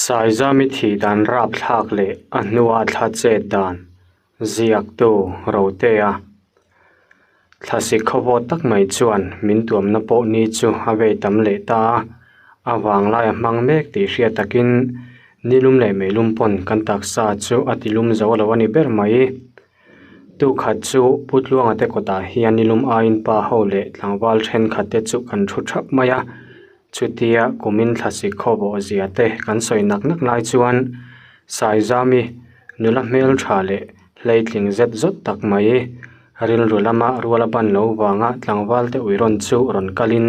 Saizami thih dan rapthlak leh a hnua thla chet dan ziaktu Rotea thlasik khawvawt tak mai chuan min tuamna pawh ni chu a vei tam leh ta a, a vanglai a hmang mek tih hriat takin nilum leh meilum pawn kan taksa chu a tilum zo lo a ni ber mai. Tukhat chu Pu Tluanga te kawtah hian nilum aiin pa ho leh tlangval thenkhat te chu kan thu thap mai a, chutia kumin thlasik khawbawh zia te kan sawi nak nak lai chuan Saizami nula hmeltha leh hleitling zet zawt tak mai rilru lama rual a ban lo vanga tlangval te ui rawn chu rawn kalin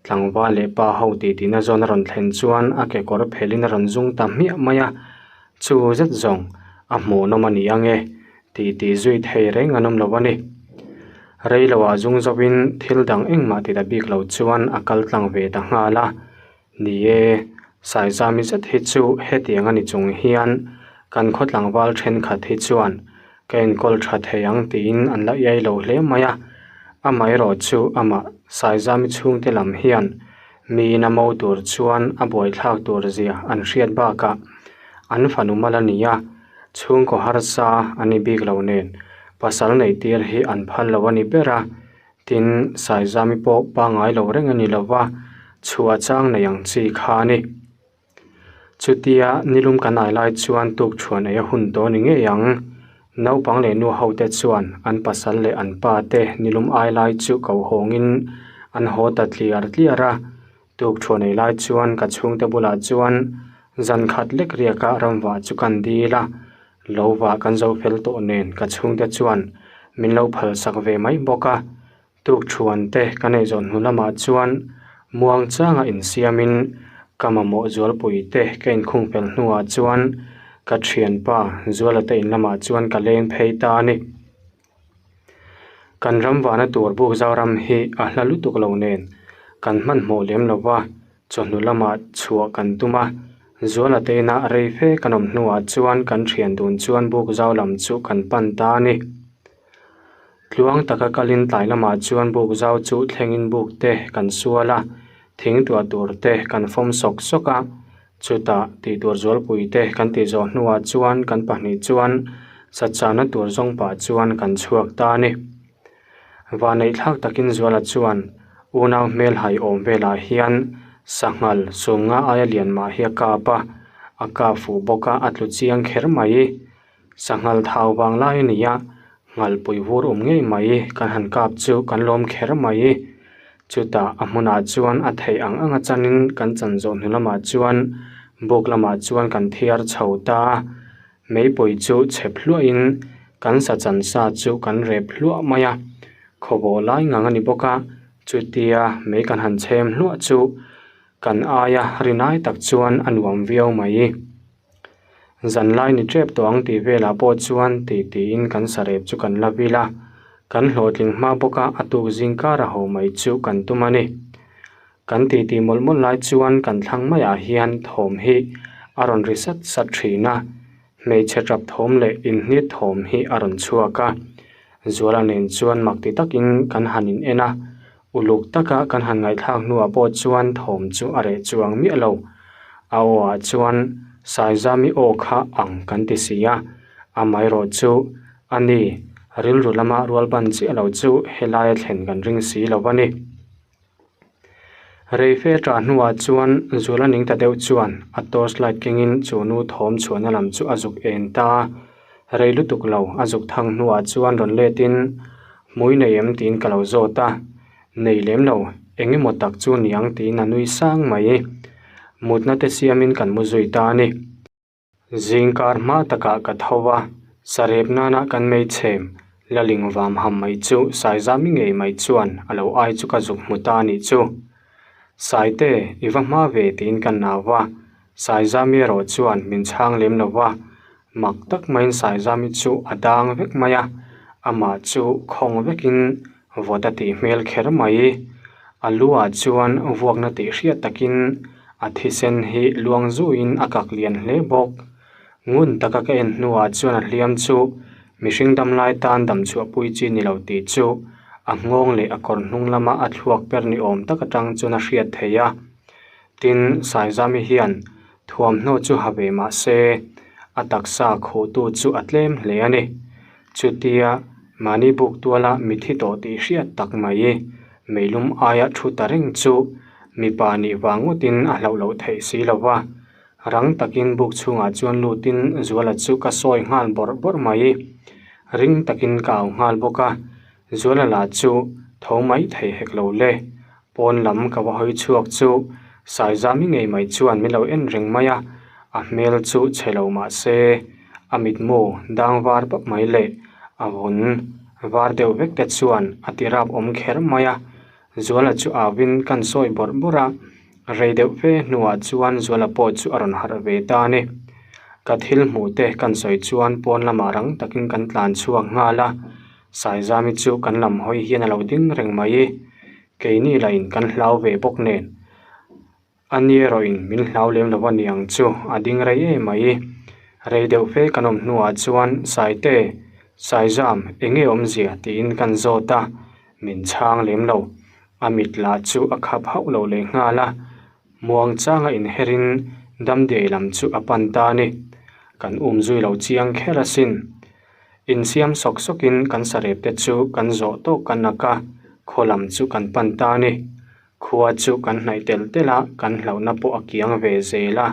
tlangval leh pa ho tihtina zawn a rawn thlen chuan a kekawr phelhin a rawn zung ta hmiah mai a. Chu zet zawng a hmuhnawm a ni ang e tih tih zui thei reng an awm lo a ni. Rei loah zung zawhin thil dang engmah ti ta bik lo chuan a kal tlang ve ta nghal a. Ni e, Saizami zet hi chu hetiang a ni chung hian kan khaw tlangval thenkhat hi chuan ka enkawl tha thei ang tiin an la iai lo hle mai a. Amaherawh chu amah Saizami chhungte lam hian Miin a mo tur chuan a buaithlak tur zia an hriat bakah an fanu mal a ni a, chhungkaw harsa a ni bik lo nen pasal neih tir hi an phal lo a ni ber a, tin Saizami pawh pangngai lo reng a ni lo va, chhuah chang nei ang chi kha a ni. Chutia nilum kan ai lai chuan tukṭhuan ei a hun tawh a ni ngei ang. Naupang leh nu hote chuan an pasal leh an pa te nilum ai lai chu ko hawngin an haw ta tliar tliar a. Tukṭhuan ei lai chuan ka chhungte bulah chuan zan khat lek riaka ramvah chu kan dil a. Lo vah kan zo fel tawh nen ka chhungte chuan min lo phalsak ve mai bawk a. Tukṭhuan te ka neih zawn hnu lamah chuan muang changa insiamin ka mamawh zualpui te ka inkhung fel hnuah chuan ka thianpa Zuala te in lamah chuan ka leng phei ta a ni. Kan ram vana tur buk Zoram hi a hla lutuk lo nen kan hmanhmawh lem lo va, chawhnu lamah chhuah kan tum a, Zuala te inah rei fe kan awm hnuah chuan kan thian dun chuan buk zau lam chu kan pan ta a ni. Tluang taka kalin tlai lamah chuan buk zau chu thlengin buk te kan sual a, thing tuah tur te kan fawm sawk sawk a, chutah tih tur zualpui te kan tih zawh hnuah chuan kan pahnih chuan sachana tur zawng pah chuan kan chhuak ta a ni. Vanneih thlak takin Zuala chuan unau hmel hai awm velah hian sanghal sumnga aia lian mah hi a kap a, a kap fuh bawk a, a tlu chiang kher mai. Sanghal thau vang lai a ni a, nghalpui vur awm ngei mai kan han kap chu kan lawm kher mai. Chutah a hmunah chuan a theih ang anga chanin kan chan zawh hnu lamah chuan buk lamah chuan kan thiar chho ta a, meipui chu chhep hluahin kan sa chan sa chu kan rep hluah mai a, khawbawh lai ngang a ni bawk a, chutia mei kan han chhem hluah chu kan aia rinai tak chuan a nuam viau mai. Zanlai ni tep tawh ang tih velah pawh chuan tih tiin kan sarep chu kan la vil a, kan hlawhtling hma bawk a a tuk zing kar a ho mai chu kan tum a ni. Kan titi mawlh mawlh lai chuan kan thlang maiah hian thawm hi a rawn ri sat sat thin a, hmeichhe tap thawm leh inhnit thawm hi a rawn chhuak a, Zuala nen chuan mak ti takin kan han in en a, Uluk taka kan han ngaihthlak hnuah pawh chuan thawm chu a reh chuang miah lo. A aw ah chuan Saizami aw kha ang kan ti si a, amaherawh chu a ni, rilru lama rual ban chiah lo chu helaia thlen kan ring si lo a ni. Reife ṭah hnuah chuan Zula ning ta deuh chuan a torch light kengin chu nu thawm chhuahna lam chu a zuk en ta a, rei lutuk lo a zuk thang hnuah chuan rawn letin Hmui nei em tiin ka lo zawt a, nei lem lo, eng emaw tak chu niang tiin a nui sang mai. Mutna te siamin kan mu zui ta a ni. Zingkar hma takah ka tho a, sarep nana kan meichhem laling vam ham mai chu Saizami ngei mai chuan a lo ai chu ka zuk hmu ta a nih chu. Saite, i va hma ve tiin ka nau a, Saizami erawh chuan min chhang lem lo va, mak tak maiin Saizami chu a dang vek mai a, amah chu khawng vekin vawt a tih hmel kher mai. A lu ah chuan vuakna tih hriat takin a thisen hi luang zuiin a kak lian hle bawk. Ngun taka ka en hnuah chuan a hliam chu mihring dam lai tan dam chhuahpui chi ni lo tih chu a nghawng leh a kawr hnung lama a thluak per ni awm tak atang chuan a hriat theih a. Tin, Saizami hian. Thuamhnaw chu ha ve mah se, a taksa khuhtu chu a tlem hle a ni. Chutia mahni buk tuala mithi tawh tih hriat tak mai meilum aia thu ta reng chu mipa nih vang ngawtin a hlauh loh theih si lo va. Rang takin buk chhungah chuan lutin Zuala chu ka sawi nghal bawrh bawrh mai. Ring takin ka au nghal bawk a, Zuala lah chu tho mai thei hek lo le. Pawn lam ka va hawi chhuak chu Saizami ngei mai chuan min lo en reng mai a, a hmel chu chhe lo mah se a mitmu dang var pap mai leh a vun var deuh vek te chuan a ti rap awm kher mai a. Zuala chu au in kan sawi bawrh bawrh a, rei deuh fe hnuah chuan Zuala pawh chu a rawn harh ve ta a ni. Ka thil hmuh te kan sawi chuan pawn lamah rang takin kan tlan chhuak nghal a. Saizami chu kan lam hawi hian a lo ding reng mai. Keini lahin kan hlau ve bawk nen. A ni erawhin min hlau lem lo a niang chu a ding rei em mai. Rei deuh fe kan awm hnuah chuan Saite, Saizam, eng nge awmzia tiin kan zawt a, min chhang lem lo. A mit lah chu a khap hauh lo leh nghal a. Muang changa inherin Damdiai lam chu a pan ta a ni. Kan umzui lo chiang kher asin. Insiam sawk sawkin kan sarep te chu kan zawh tawk kan ak a, khaw lam chu kan pan ta a ni. Khua chu kan hnaih telh telh a, kan hlauhna pawh a kiang ve zel a.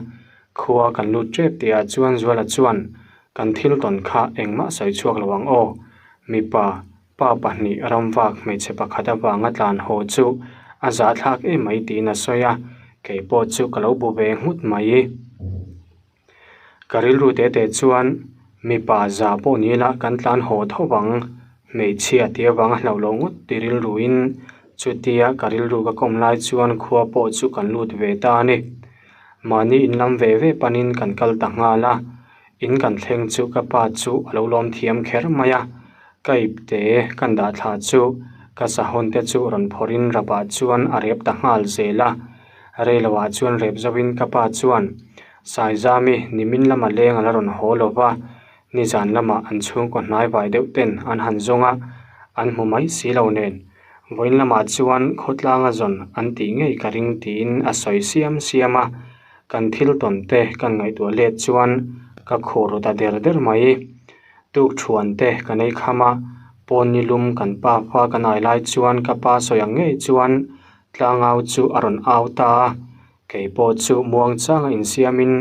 Khua kan lut tep tih ah chuan Zuala chuan kan thil tawn kha engmah sawi chhuak lo ang aw. Mipa, pa pahnih ramvak hmeichhe pakhat avanga tlan haw chu a zahthlak em mai tiin a sawi a, keipawh chu ka lo bu ve nghut mai. Ka rilru te te chuan mipa za pawh ni ila kan tlan haw tho vang, hmeichhia tih avanga hlauh loh ngawt ti rilruin chutia ka rilru ka kawm lai chuan khua pawh chu kan lut ve ta a ni. Mahni in lam ve ve panin kan kal ta nghal a, in kan thleng chu ka pa chu a lo lawm thiam kher mai a, ka ipte kan dah thla chu ka sahawn te chu rawn phawrhin rapah chuan a rep ta nghal zel a, reiloah chuan rep zauhin ka pa chuan Saizami nimin lama leng a la rawn haw lo va, nizan lamah an chhungkaw hnai vai deuh ten an han zawng a, an hmu mai si lo nen. Vawiin lamah chuan khawtlanga zawn an tih ngei ka ring tiin a sawi siam siam a, kan thil tawn te kan ngaihtuah let chuan ka khur ru ta der der mai. Tuk thuan te kan ei kham a, pawn ni lum kan pa fa kan ai lai chuan ka pa sawi ang ngei chuan tlangau chu a rawn au ta a. Kei pawh chu muang changa insiamin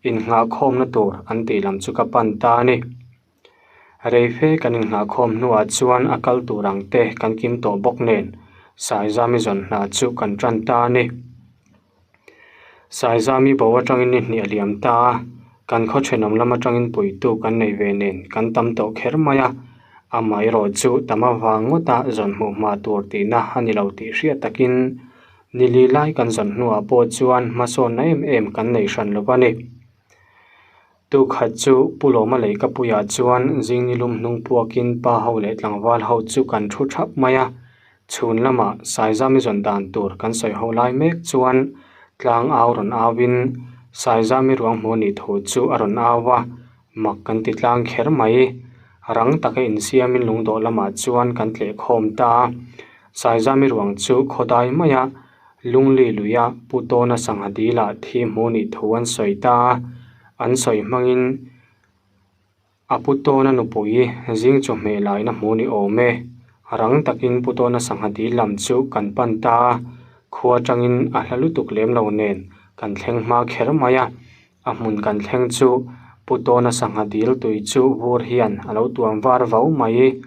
innghahkhawmna tur an tih lam chu ka pan ta a ni. Rei fe kan innghahkhawm hnuah chuan a kal tur ang te kan kim tawh bawk nen Saizami zawn hna chu kan tan ta a ni. Saizami bo atangin ni hnih a liam ta a, kan khaw thenawm lam atangin puitu kan nei ve nen kan tam tawh kher mai a, amaherawh chu tam avang ngawta zawn hmuh hma tur tihna a ni lo tih hriat takin Nili lai kan zawn hnuah pawh chuan hmasawnna em em kan nei hran lo a ni. Tukhat chu Pu Lawma lei ka puiah chuan zing nilum hnung puakin pa ho leh tlangval ho chu kan thu thap mai a. Chhun lamah Saizami zawn dan tur kan sawi ho lai mek chuan tlang au rawn auin Saizami ruang hmuh anih thu chu a rawn au a, mak kan ti tlang kher mai. Rang taka insiamin lungdawh lamah chuan kan tleh khawm ta a. Saizami ruang chu khawdai maia Lungli luia Pu Tawna sangha dilah thi hmu nih thu an sawi ta a, an sawi hmangin a Pu Tawna nupui zing chawhmeh laina hmu ni awm e. Rang takin Pu Tawna sangha dil lam chu kan pan ta a, khua atangin a hla lutuk lem lo nen kan thleng hma kher mai a, a hmun kan thleng chu Pu Tawna sangha dil tui chu vur hian a lo tuam var vau mai.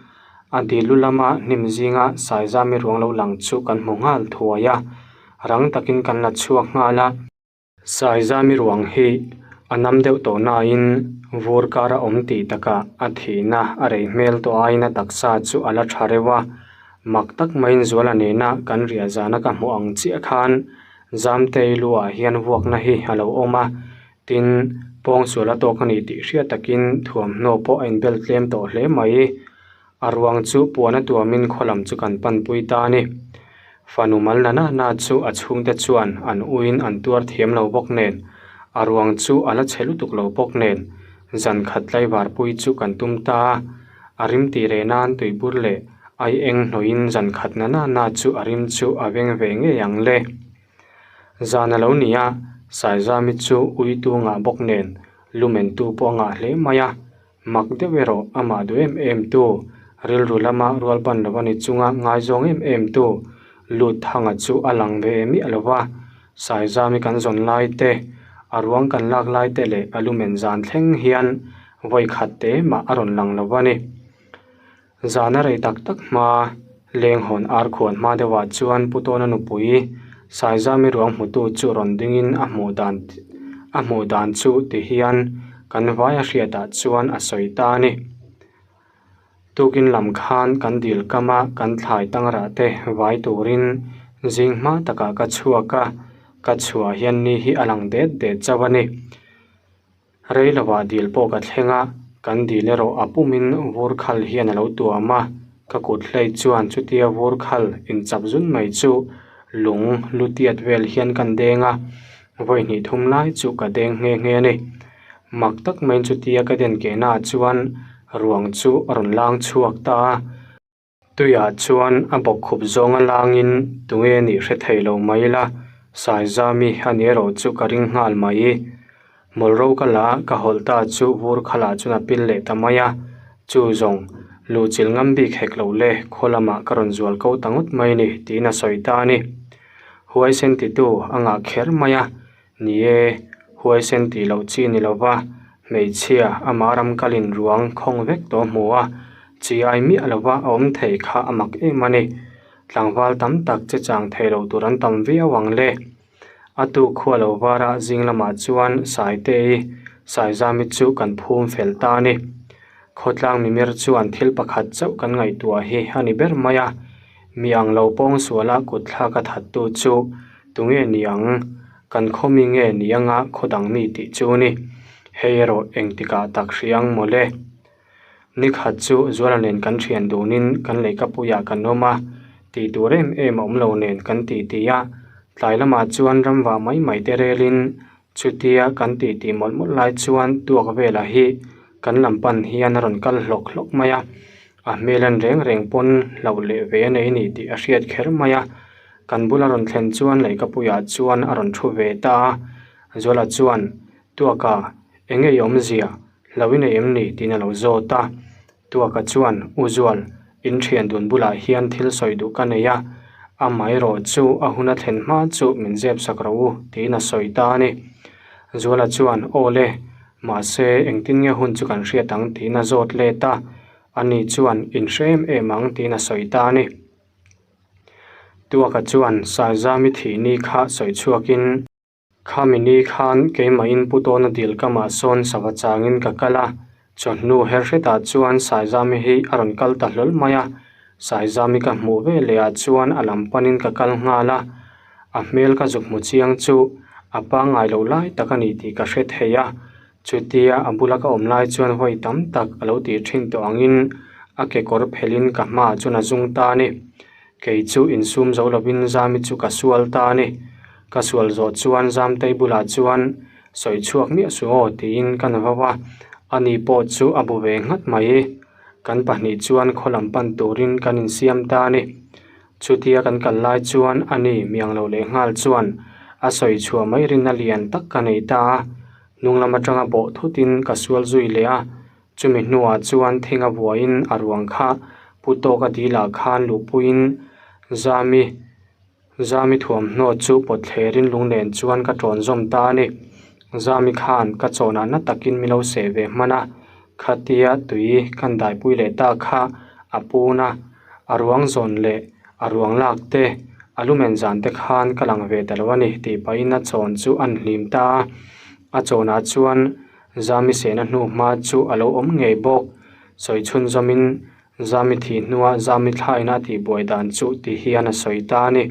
A dil lu lama hnim zinga Saizami ruang lo lang chu kan hmu nghal thuai a, rang takin kan la chhuak nghal a. Saizami ruang hi a nam deuh tawh nain vur kar a awm tih takah a thihna a rei hmel tawh aiin a taksa chu a la tha reuh a, mak tak maiin Zuala nena kan riah zana ka hmuh ang chiah khan Zamtei luah hian vuakna hi a lo awm a, tin, pawngsual a tawk a ni tih hriat takin thuamhnaw pawh a inbel tlem tawh hle mai. A ruang chu puan a tuamin khaw lam chu kan panpui ta a ni. Fanu mal na na na chu a chhungte chuan an uiin an tuar thiam lo bawk nen, a ruang chu a la chhe lutuk lo bawk nen, zan khat tlaivar pui chu kan tum ta a. A rim tih reh nan tuibur leh ai eng hnawhin zan khat na na na chu a rim chu a veng ve ngei ang le. Zan a lo ni a, Saizami chu uitu ngah bawk nen lumentu pawh a ngah hle mai a, mak deuh erawh amah duh em em tu, rilru lama rualban lo a ni chunga ngaizawng em em tu Luthanga chu a lang ve miah lo va, Saizami kan zawn lai te, a ruang kan lak lai te leh a lumen zan thleng hian vawi khat te mah a rawn lang lo a ni. Zana rei tak tak hma, lenghawn ar khuan hma deuhah chuan Pu Tawna nupui Saizami ruang hmutu chu rawn dingin a hmuh dan a hmuh dan chu ti hian kan vai a hriatah chuan a sawi ta a ni. Tukin lam khan kan dil kam a kan thlai tangrah te vai turin zing hma takah ka chhuak a, ka chhuah hian ni hi a lang det det chauh a ni. Rei lovah dil pawh ka thleng a, kan dil erawh a pumin vur khal hian a lo tuam a, ka kut hlei chuan chutia vur khal inchap zun mai chu lung lu tiat vel hian kan deng a, vawi hnih thum lai chu ka deng nghe nghe a ni. Mak tak maiin chutia ka den kehna ah chuan ruang chu a rawn lang chhuak ta a. Tuiah chuan a bawkkhup zawng a langin tunge nih hre thei lo mai ila, Saizami a ni erawh chu ka ring nghal mai. Hmawlh ro ka la ka hawlh ta chu vur khalah chuan a pil leh ta mai a, chu zawng luhchilh ngam bik hek lo le, khaw lamah ka rawn zual ko ta ngawt mai ni tiin a sawi ta a ni. Huaisen titu a ngah kher mai a, Ni e, huaisen tih loh chi ni lova, hmeichhia ama ram kalin ruang khawng vek tawh hmu a, chi ai miah lova a awm thei kha a mak em a ni. Tlangval tam tak che chang thei lo tur an tam viau ang le. A tuk khua lo vara zing lamah chuan Saitei, Saizami chu kan phum fel ta a ni. Khawtlang mimir chuan thil pakhat chauh kan ngaihtuah hi a ni ber mai a, mi ang lo pawng suala kutthlak a thattu chu Tunge ni ang? Kan khaw mi nge ni anga khaw dang mi tih chu ni. Hei erawh engtikah tak hria ang maw le? Nikhat chu Zuala nen kan thian dunin kan leihkapuiah kan awm a, tih tur em em a awm lo nen kan ti ti a, tlai lamah chuan ramvah mai mai te relin chutia kan ti ti mawlh mawlh lai chuan tuak velah hi kan lam pan hian a rawn kal hlawk hlawk mai a, a hmel en reng reng pawn hlauh leh ve a nei ni tih a hriat kher mai a. Kan bula rawn thlen chuan leihkapuiah chuan a rawn thu ve ta a, Zuala chuan, Tuaka, eng nge i awmzia? Hlo i nei em ni? tiin a lo zawt a. Tuaka chuan, U Zual, in thian dun bulah hian thil sawi duh ka nei a, amaherawh chu a hun a thlen hma chu min zep sak rawh u, tiin a sawi ta a ni. Zuala chuan, Aw le, mahse engtin nge hun chu kan hriat ang? tiin a zawt let a, ani chuan, In hre em em ang, tiin a sawi ta a ni. Tuaka chuan Saizami thih ni kha sawi chhuakin, Khami ni khan keimahin Pu Tawna dil kamah sawn sava changin ka kal a, chawhnu her hretah chuan Saizami hi a rawn kal ta hlawl mai a, Saizami ka hmuh ve leh ah chuan a lam panin ka kal nghal a, a hmel ka zuk hmu chiang chu a pangngai loh lai tak a ni tih ka hre thei a, Chutia a bula ka awm lai chuan vawi tam tak a lo tih thin tawh angin a kekawr phelhin ka hmaah chuan a zung ta a ni. Kei chu insum zo lovin Zami chu ka sual ta a ni. Ka sual zawh chuan Zamtei bulah chuan sawi chhuak miah suh aw tiin ka na vau a, ani pawh chu a bu ve nghat mai. Kan pahnih chuan khaw lam pan turin kan insiam ta a ni. Chutia kan kal lai chuan ani miang lo leh nghal chuan a sawi chhuah mai rinna lian tak ka nei ta a. Hnung lam atanga bawh thutin ka sual zui leh a, chumi hnuah chuan thing a buaiin a ruang kha Pu Tawka dilah khan luhpuiin Zami Zami thuamhnaw chu pawt thlerin lung nen chuan ka tawn zawm ta a ni. Zami khan ka chawnah na takin min lo seh ve hman a, khatia tui kan daipui leh ta kha a pun a. A ruang zawn leh a ruang lak te, a lumen zan te khan ka lang ve ta lo a ni tih pahin a chawn chu an hlim ta a. A chawnah chuan Zami sehna hnu hma chu a lo awm ngei bawk. Sawi chhunzawmin Zami thih hnua Zami thlaina a tihbuai dan chu ti hian a sawi ta a ni.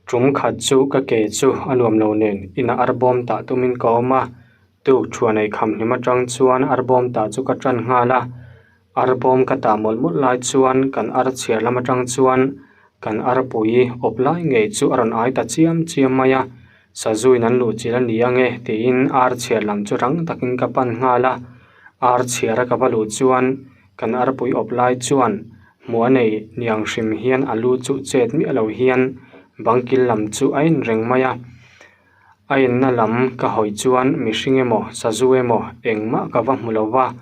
Tum khat chu ka ke chu a nuam lo nen inah arbawm tah tumin ka awm a, tuk thuah nei kham hlim atang chuan arbawm tah chu ka tan nghal a, arbawm ka tah mawlh mawlh lai chuan kan ar chhiar lam atang chuan kan arpui awp lai ngei chu a rawn ai ta chiam chiam mai a, sazuin an luh chilh a ni ang e tiin ar chhiar lam chu rang takin ka pan nghal a, ar chhiar a ka va luh chuan kan arpui awp lai chuan Hmuh a nei niang hrim hian a lu chu chet miah lo hian bang kil lam chu a en reng mai a. A enna lam ka hawi chuan mihring emaw sazu emaw engmah ka va hmu lo va,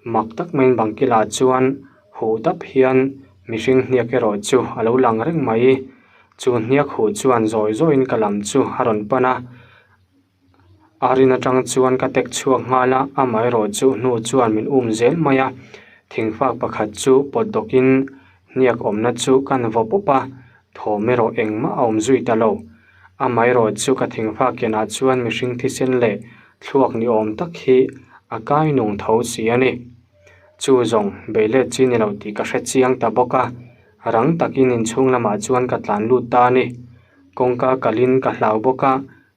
mak tak maiin bangkilah chuan huh dap hian mihring hniak erawh chu a lo lang reng mai. Chu hniak huh chuan zawi zawiin ka lam chu a rawn pan a, a rin atang chuan ka tek chhuak nghal a, amaherawhchu hnu chuan min um zel mai a, thingfak pakhat chu pawt dawkin hniak awmna chu kan vaw pawp a, thawm erawh engmah a awm zui ta lo. Amaherawhchu ka thingfak kenah chuan mihring thisen leh thluak ni awm tak hi a kai nung tho si a ni. Chu zawng beihlet chi ni lo tih ka hre chiang ta bawk a, rang takin inchhung lamah chuan ka tlan lut ta a ni. Kawngka kalin ka hlau bawk a,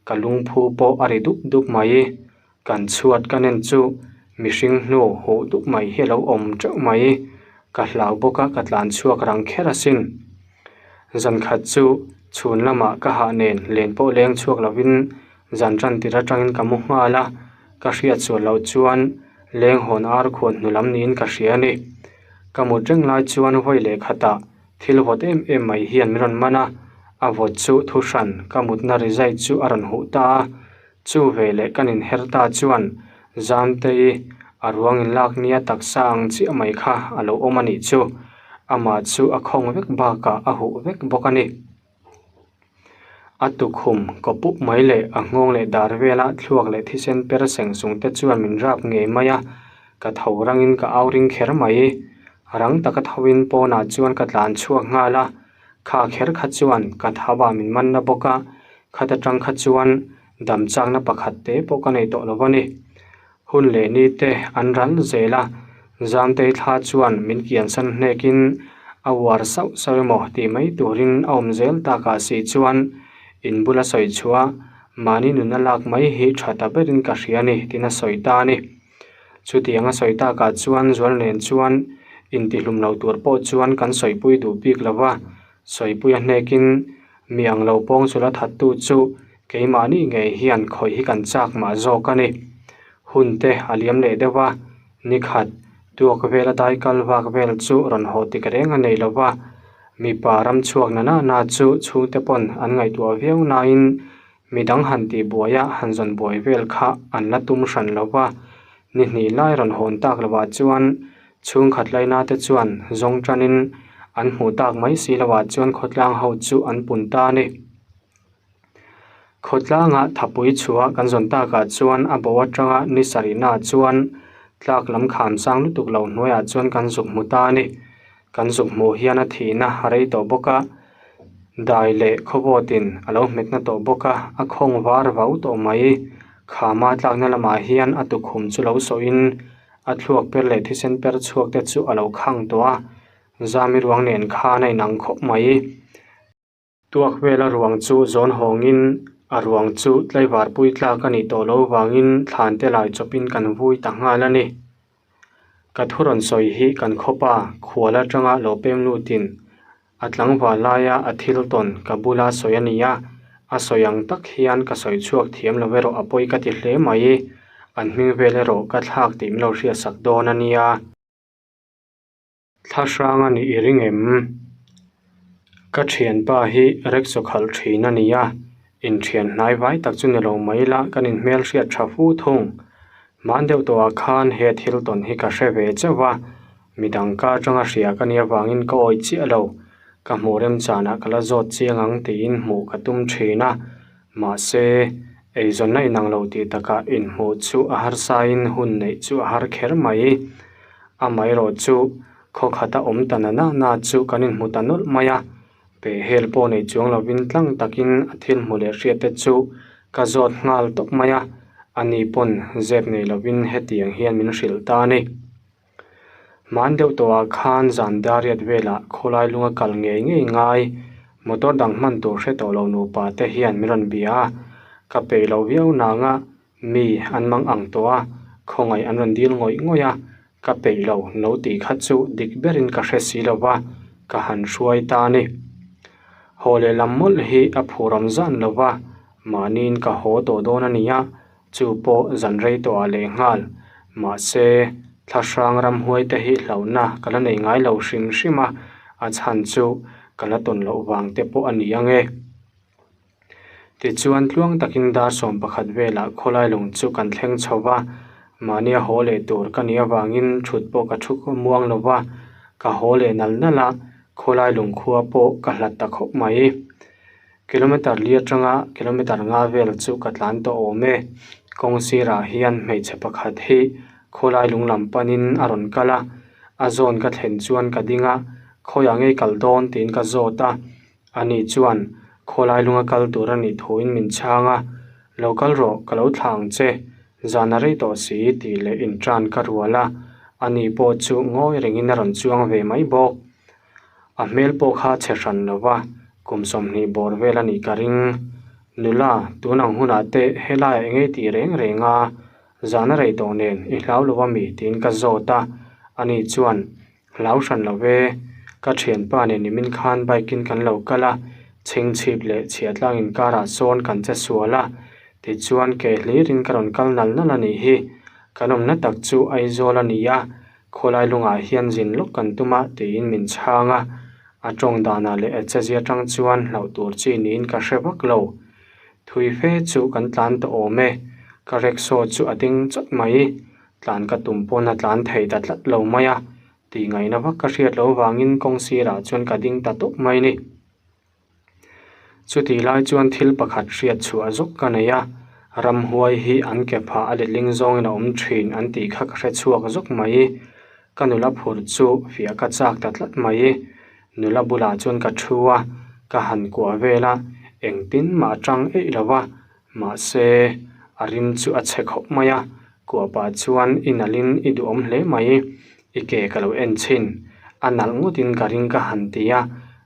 ka lungphu pawh a ri dup dup mai. Kan chhuat ka nen chu mihring hnu huh dup mai hi a lo awm teuh mai. Ka hlau bawk a, ka tlan chhuak rang kher asin. Zan khat chu chhun lamah ka hah nen len pawh leng chhuak lovin zan tan tir atangin ka mu nghal a, ka hriat sual loh chuan leng hawn ar khuan hnu lam niin ka hria a ni. Ka mut reng lai chuan vawi leh khatah Thil vawt em em mai hian min rawn man a, a vawt chu thu hran ka mutna rizai chu a rawn huh ta a, chu veleh kan inher ta chuan Zamtei a ruang inlak nia taksa ang chiah mai kha a lo awm a nih chu, amah chu a khawng vek bakah a huh vek bawk a ni. A tukhum kaw pup mai leh a nghawng leh dar vela thluak leh thisen per seng sung te chuan min rap ngei mai a, ka tho rangin ka au ring kher mai. Rang taka thoin pawnah chuan ka tlan chhuak nghal a, kha kher kha chuan ka thauah min man na bawk a, khat atang kha chuan dam chakna pakhat te pawh ka nei tawh lo a ni. Hun leh ni te an ral zel a, Zamtei thla chuan min kiansan hnekin a uar sauh sauh emaw tih mai turin a awm zel takah si chuan in bula sawi chhuah mahni nuna lak mai hi tha ta berin ka hria a ni tiin a sawi ta a ni. Chutiang a sawi takah chuan Zual nen chuan intihlum lo tur pawh chuan kan sawipui duh bik lo va, sawipui a hnekin Mi ang lo pawng chu la thattu chu keimahni ngei hian khawih hi kan chak mah zawk a ni. Hun te a liam leh deuh a, nikhat tuak vela dai kal vak vel chu rawn haw tik reng a nei lo va, mipa ram chhuak na na na chu chhungte pawn an ngaihtuah viau nain midang han tih buaia han zawn buai vel kha an la tum hran lo va, ni hnih lai rawn hawn tak lovah chuan Chhungkhat laina te chuan zawng tanin an hmuh tak mai si lovah chuan khawtlang ho chu an pun ta a ni. Khawtlanga thapui chhuah kan zawn takah chuan a bo atanga ni sarihnaah chuan tlak lam kham sang lutuk lo hnuaiah chuan kan zuk hmu ta a ni. Kan zuk hmuh hian a thihna a rei tawh bawk a, dai leh khawvawtin a lo hmetna tawh bawk a, a khawng var vau tawh mai. Khama tlakna lamah hian a tukhum chu lo sawhin A thluak per leh thisen per chhuak te chu a lo khang tawh a, Zami ruang nen khan a inang khawp mai. Tuak vela ruang chu zawn hawngin a ruang chu tlaivar pui tlak a nih tawh loh vangin thlan te lai chawpin kan vui ta nghal a ni. Ka thu rawn sawi hi kan khawpa khual atanga lo pem lutin A tlangval laia a thil tawn ka bula sawi a ni a, a sawi ang tak hian ka sawi chhuak thiam lo erawh a pawi ka ti hle mai. An hming vel erawh ka thlak tih min lo hriatsak dawn a nia. Thla hrang a nih i ring em? Ka thianpa hi rickshaw khalh thin a ni a, inthian hnai vai tak chu ni lo mai la kan inhmel hriat tha fu thung. Hman deuh tawhah khan he thil tawn hi ka hre ve chauh a, Midang ka atanga hria ka nih avangin ka awih chiah lo, ka hmuh remchanah ka la zawt chiang ang tiin hmuh ka tum thin a, mahse eizawnna inang lo tih takah inhmuh chu a harsain hun neih chu a har kher mai. Amaherawh chu khaw khata awm ta na na na chu kan inhmu ta nawlh mai a, pehhel pawh nei chuang lovin tlang takin a thil hmu leh hriat te chu ka zawt nghal tawp mai a, ani pawn zep nei lovin hetiang hian min hrilh ta a ni. Hman deuh tawhah khan zan dariat velah khawlai lunga kal ngei ngei ngai motor dang hman tur hre tawh lo nupa te hian min rawn bia a, ka peih loh viau nanga mi an mang ang tawh a, khawngaih an rawn dil ngawih ngawih a, ka peih lo lo tih kha chu dik berin ka hre si lo va, ka han hruai ta a ni. Haw leh lam mawlh hi a phur awm zan lo va, mahniin ka haw tawh dawn a ni a, Chu pawh zan rei tawhah leh nghal. Mahse, thlahrang ramhuai te hi hlauhna ka la nei ngai lo hrim hrim a, a chhan chu ka la tawn loh vang te pawh a ni ang e. Tichuan tluang takin dar 11 velah khawlai lung chu kan thleng chho va, mahnia haw leh tur ka nih avangin thut pawh ka thu muang lo va, ka haw leh nal nal a, khawlai lung khua pawh ka hlat ta khawp mai. Kilometre li atanga kilometre nga vel chu ka tlan tawh awm e. Kawng sirah hian hmeichhe pakhat hi khawlai lung lam panin a rawn kal a, a zawn ka thlen chuan ka ding a, khawiah ngei kal dawn tiin ka zawt a, ani chuan khawlai lunga kal tur a nih thuin min chhang a, Lo kal rawh, ka lo thlah ang che, zan a rei tawh si tih leh intan ka rual a, ani pawh chu ngawi rengin a rawn chuang ve mai bawk. A hmel pawh kha chhe hran lo va, kum 20 bawr vel a nih ka ring. Nula, tun ang hunah te helaiah eng ei tih reng reng a, zan a rei tawh nen i hlau lo a mi tiin ka zawt a, ani chuan, Hlau hran lo ve, ka thianpa nen nimin khan bike in kan lo kal a, chhingchhip leh chhiatlang inkarah sawn kan che sual a, tichuan ke hlirin ka rawn kal nal nal a nih hi. Kan awmna tak chu Aizawl a ni a, Khawlai lungah hian zin lawk kan tum a tiin min chhang a, a tawng danah leh a chezia tang chuan hlauh tur chi niin ka hre vak lo. Thui fe chu kan tlan tawh awm e, ka rickshaw chu a ding chawt mai. Tlan ka tum pawn a tlan thei ta tlat lo mai a, tih ngaihna vak ka hriat loh vangin kawng sirah chuan ka ding ta tawp mai ni. Chutih lai chuan thil pakhat hriat chhuah zawk ka nei a, ramhuai hi an ke phah a letling zawngin a awm thin an tih kha ka hre chhuak zawk mai. Ka nula phur chu fiah ka chak ta tlat mai. Nula bulah chuan ka thu a, ka han kuah vel a, engtin mah a tang eih lo va, mahse a rim chu a chhe khawp mai a, kuah pah chuan i nalhin i duhawm hle mai, i ke ka lo en chhin, a nalh ngawtin ka ring ka han ti a,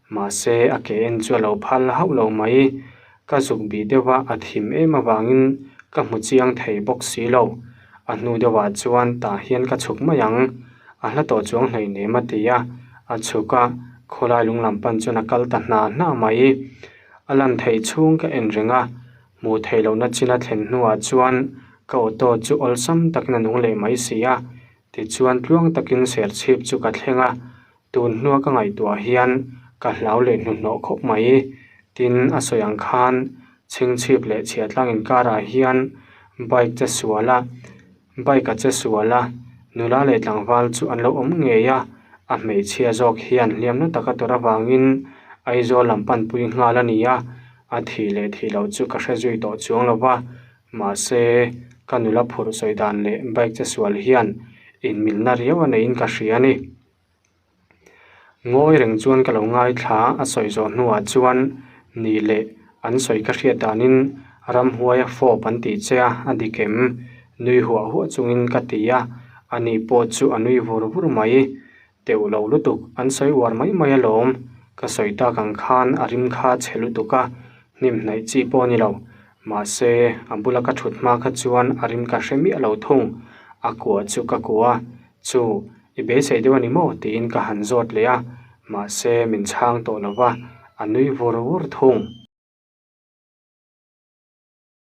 mahse a ke en chu a lo phal hauh lo mai, ka zuk bih deuh a a thim em avangin ka hmu chiang thei bawk si lo, a hnu deuhah chuan tah hian ka chhuk mai ang, a hla tawh chuang hleinem a ti a, a chhuk a, khawlai lung lam pan chuan a kal ta hna hna mai. A lan theih chhung ka en reng a, hmuh theih lohna chin a thlen hnuah chuan ka auto chu awlsam takin a nung leh mai si a, tichuan tluang takin serchhip chu ka thleng a, tun hnua ka ngaihtuah hian ka hlau leh hnuhnawh khawp mai. Tin, a sawi ang khan chhingchhip leh chhiatlang inkarah hian bike che sual a, Bike a che sual a, nula leh tlangval chu an lo awm ngei a, a hmeichhia zawk hian hliamna taka tawrh avangin Aizawl lam panpui nghal a ni a, a thih leh thih loh chu ka hre zui tawh chuang lo va, mahse ka nula phurh sawi dan leh bike che sual hian inmilna riau a neiin ka hria a ni. Ngawi reng chuan ka lo ngaithla a sawi zawh hnuah chuan ni leh an sawi ka hriat danin ramhuai a fawp an tih che a, a dik em? Nui huah huah chungin ka ti a, ani pawh chu a nui vur vur mai. Teuh lo lutuk, an sawi uar mai mai alawm, ka sawi tak ang khan a rim kha chhe lutuk a, hnim hnaih chi pawh a ni lo. Mahse, a bula ka thut hma kha chuan a rim ka hre miah lo thung, a kuah chu ka kuah a, chu I beisei deuh a ni maw? tiin ka han zawt leh a, mahse min chhang tawh lo va, a nui vur vur thung.